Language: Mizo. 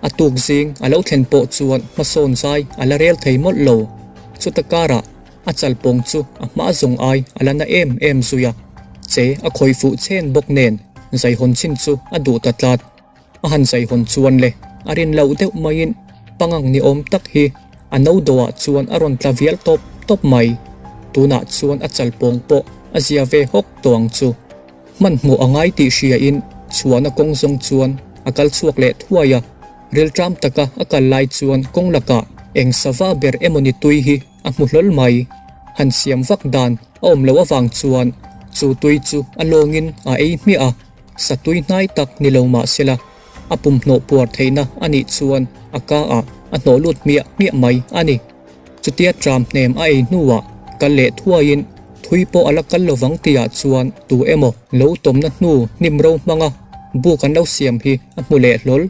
A tuk zing a lo thlen pawh chuan hmasawn zai a la rel thei mawlh lo. Chuta karah a chalpawng chu a hma zawng ai a la na em em zui a, che a khawih fuh chen bawk nen zaihawn chin chu a duh ta tlat. A han zaihawn chuan le a rin loh deuh maiin pangang ni awm tak hi a no dawhah chuan a rawn tla vial tawp tawp mai. Tunah chuan a chalpawng pawh a zia ve hawk tawh ang chu. Hmanhmawh a ngai tih hriain chhuahna kawng zawng chuan a kal chhuak leh thuai a, rilṭam taka a kal lai chuan kawng lakah eng sava ber emawni tui hi a hmu hlawl mai. Han siam vak dan a awm loh avang chuan chu tui chu a lawngin a ei hmiah a, sa tui hnai tak ni lo mah sela a pum hnawh puar theihna a nih chuan a ka ah a hnawh lut hmiah hmiah mai a ni. Chutia tram hnem a ei hnuah kal leh thuaiin thui pawh a la kal lovang tihah chuan tu emaw lo tawmna hnu hnim ro hmanga buk an lo siam hi a hmu leh hlawl.